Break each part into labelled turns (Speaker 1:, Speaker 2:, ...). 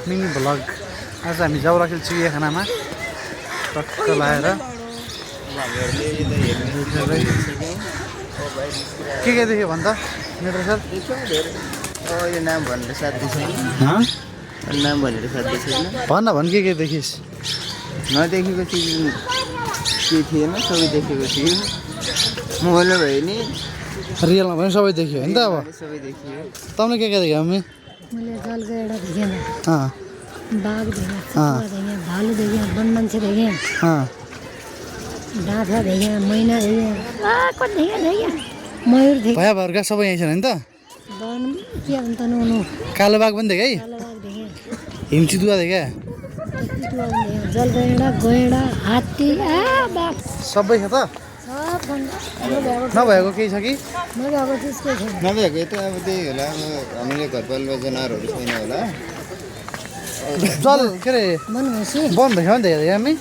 Speaker 1: mini vlog आज हामी जाउराखेल चिडियाखानामा टक्क लाएर के देख्यो भन्दा मेरो सर
Speaker 2: यो नाम भनेर साध्य छैन नाम भनेर साध्य छैन
Speaker 1: भन् के देखिस्
Speaker 2: नदेखेको चिज के थिएन सबै देखेको थियो मोबाइलमा भयो नि
Speaker 1: रियलमा पनि सबै देखियो होइन त अब
Speaker 2: सबै देखियो
Speaker 1: तपाईँले के देख्यो मम्मी
Speaker 3: मैले जलगैडा देखेँ बाघ देखेँ देखेँ भालु देखेँ वन मान्छे देखेँ डाँफा देखेँ मैना देखेँ देखेँ मयूर देखेँ
Speaker 1: भया भएका सबै यहीँ छन् होइन त
Speaker 3: वन के भन्छ नु
Speaker 1: कालो बाघ पनि देखेँ है
Speaker 3: कालो बाघ देखेँ
Speaker 1: हिमचितुवा देख्या
Speaker 3: जलगैडा गैडा हात्ती बाघ
Speaker 1: सबै छ त नभएको केही छ कि
Speaker 3: नभएको चिज के छैन
Speaker 2: नभएको त अब त्यही होला अब हामीले घरपालुवा जनावरहरू छैन होला
Speaker 1: जल के अरे
Speaker 3: मन भएपछि
Speaker 1: वन भइसक्यो नि देखेको हामी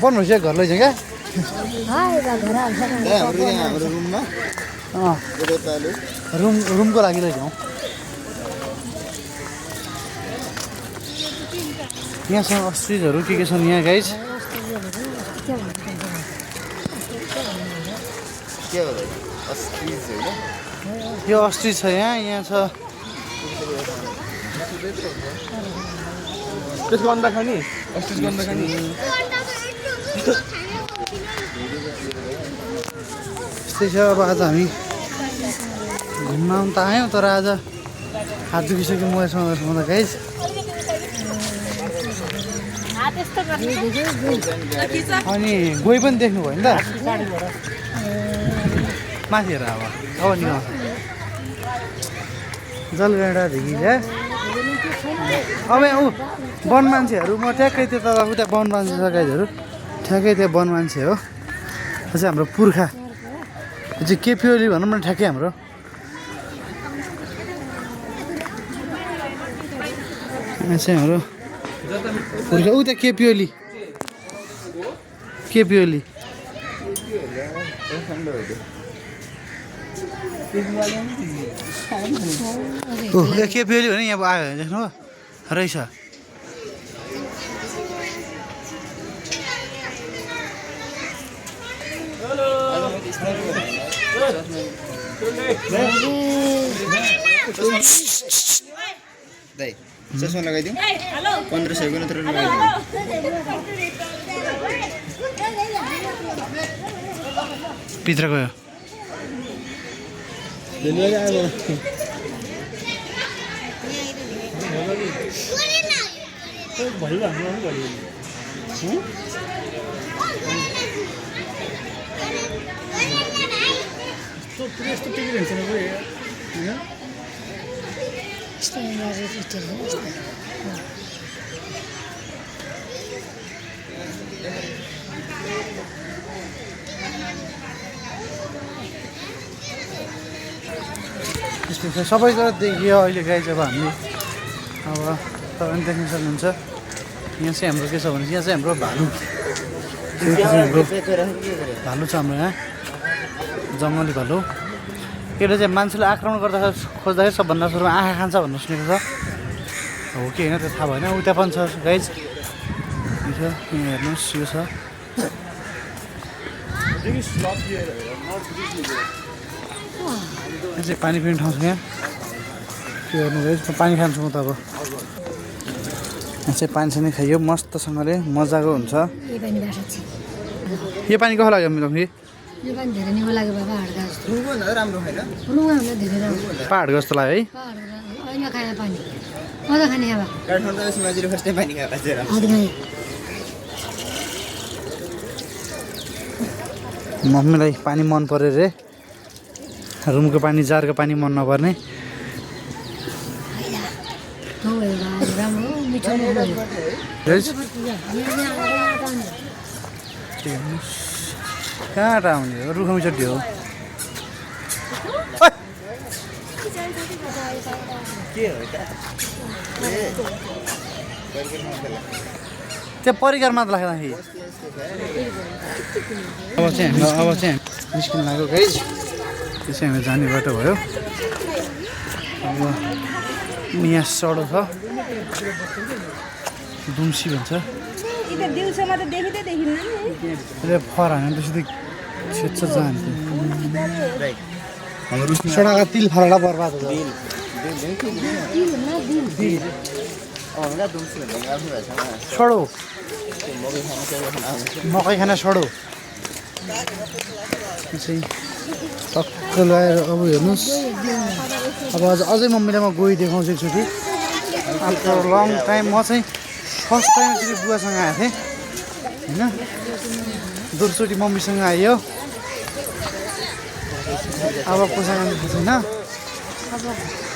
Speaker 1: वन भइसक्यो घर लैजाउँ क्या
Speaker 3: घर हाल्छ
Speaker 2: हाम्रो रुममा
Speaker 1: रुमको लागि लैजाउँ यहाँसँग अस्ट्रिजहरू के छन् यहाँ गाइज यो अस्ट्रिज छ यहाँ छ
Speaker 2: त्यसको अन्डा खाने अस्ट्रिजको अन्डा खाने
Speaker 1: यस्तै छ अब आज हामी घुम्न त आयौँ तर आज हात दुखिसक्यो म यसमा गाइज अनि गई पनि देख्नु भयो नि त माथि हेर अब निकाल्छ जलगैडादेखि क्या अब ऊ वन मान्छेहरू म ठ्याक्कै त्यो तल उता वन मान्छे छ गाइजहरू ठ्याक्कै त्यो वन मान्छे हो त्यो चाहिँ हाम्रो पुर्खा त्यो चाहिँ केपिओली भनौँ न ठ्याक्कै हाम्रो यहाँ चाहिँ हाम्रो पुर्खा उता केपिओली केपिओली भने यहाँ आयो देख्नु रहेछ
Speaker 2: चस्मा लगाइदिउँ 1500 को नत्र लगाइदिउँ
Speaker 1: भित्र गयो सबैको देखियो अहिले गाइज अब हामीले अब तपाईँले देख्न सक्नुहुन्छ यहाँ चाहिँ हाम्रो के छ भने यहाँ चाहिँ हाम्रो भालु भालु छ हाम्रो यहाँ जङ्गली भालु यसले चाहिँ मान्छेले आक्रमण गर्दा खोज्दाखेरि सबभन्दा सुरुमा आँखा खान्छ भन्ने सुनेको छ हो कि होइन त्यो थाहा भएन उता पनि छ गाइज यहाँ हेर्नुहोस् यो छ यहाँ चाहिँ पानी पिउने ठाउँ छ यहाँ के गर्नु गाइज पानी खान्छु म त अब यहाँ चाहिँ पानी सानी खाइयो मस्तसँगले मजाको हुन्छ यो पानी कस्तो लाग्यो तपाईँले
Speaker 3: यो पानी धेरै निको लाग्यो बाबा
Speaker 2: राम्रो होइन
Speaker 3: धेरै राम्रो
Speaker 1: पाहाडको जस्तो लाग्यो है
Speaker 3: अहिले खाए पानी मजा खाने अब
Speaker 2: काठमाडौँ सिमाजीले फर्स्ट टाइम पानी खाएर
Speaker 1: मम्मीलाई पानी मन पऱ्यो रे रुमको पानी जारको पानी मन नपर्ने कहाँ आउने हो रुखमी चट्टी हो त्यहाँ परिकार मात्र लाग्दाखेरि अब चाहिँ निस्किनु लाग्यो गाइज त्यसै हामी जाने बाटो भयो अब यहाँ सडक छ दुम्सी भन्छ
Speaker 3: दिउँसोमा त देखिँदै देखिन्न नि
Speaker 1: त्यसले फर हाने त्यसरी छेच्छ जान्थ्यो सडक तिल फरडा बर्बाद हो सडो मकै खाना सडो चाहिँ टक्क लगाएर अब हेर्नुहोस् अब अझै मम्मीलाई म गई देखाउँछु एकचोटि आफ्टर लङ टाइम म चाहिँ फर्स्ट टाइम एकचोटि बुवासँग आएको थिएँ होइन दोस्रोचोटि मम्मीसँग आयो अब कोसँग आएको छैन अब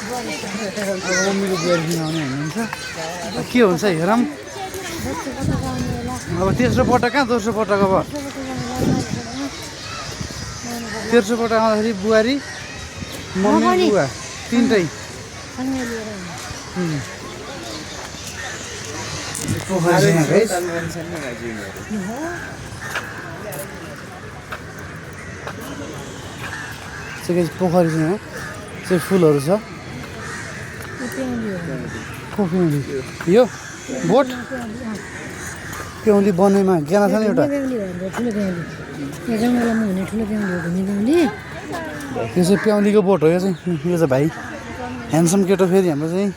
Speaker 1: मम्मीको बुहारी आउने हुनुहुन्छ के हुन्छ हेरौँ अब तेस्रो पटक कहाँ दोस्रो पटक अब तेस्रो पटक आउँदाखेरि बुहारी मम्मी बुवा तिनटै पोखरी छ चाहिँ फुलहरू छ कोपिउँली यो बोट प्याउली बनाइमा ज्ञान छ नि एउटा यो चाहिँ प्याउलीको बोट हो यो चाहिँ भाइ ह्यान्डसम केटो फेरि हाम्रो चाहिँ